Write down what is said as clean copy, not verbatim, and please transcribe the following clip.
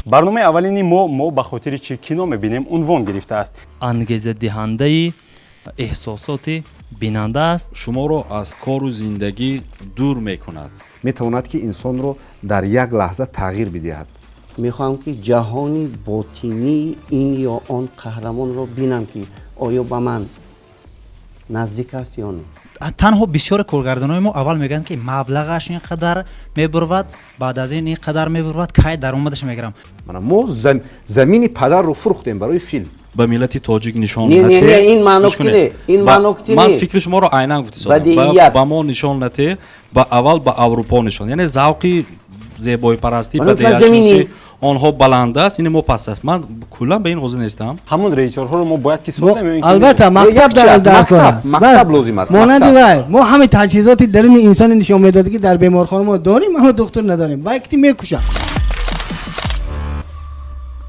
Барномаи аввалини мо «Мо ба хотири чӣ кино мебинем» унвон гирифтааст. Ангезадиҳандаи эҳсосоти бинанда аст. Шуморо аз кору зиндагӣ дур мекунад. Метавонад, ки инсонро дар як лаҳза тағйир бидиҳад. Мехоҳам, ки ҷаҳони ботинии ин ё он қаҳрамонро бинам, ки оё ба ман наздик аст ё не. Танҳо бисёри коргардонои мо аввал мегӯянд, ки маблағаш ин қадар мебурвад, баъд аз ин қадар мебурвад, кай даромадаш мегирам. Мана, мо замини падарро фурӯхтем барои филм. Ба миллати тоҷик нишон Не, не, не, ин маъно не, ин маъно не. Ман фикри шуморо айнан гуфтисодам: ба мо нишон нате, ба аввал ба Аврупо нишон. Яъне завқи зебоипарастӣ, бадеашиносӣ онҳо баланд аст, ини мо паст аст. Ман куллан ба ин розӣ нестам. Ҳамон режиссёрҳоро мо бояд ки созем. Албатта, мактаб дар кор аст. Мактаб лозим аст. Монанди вай, мо ҳамин таҷҳизоти даруни инсони нишон медод, ки дар беморхона мо дорем, аммо духтур надорем. Вай ки мекушад.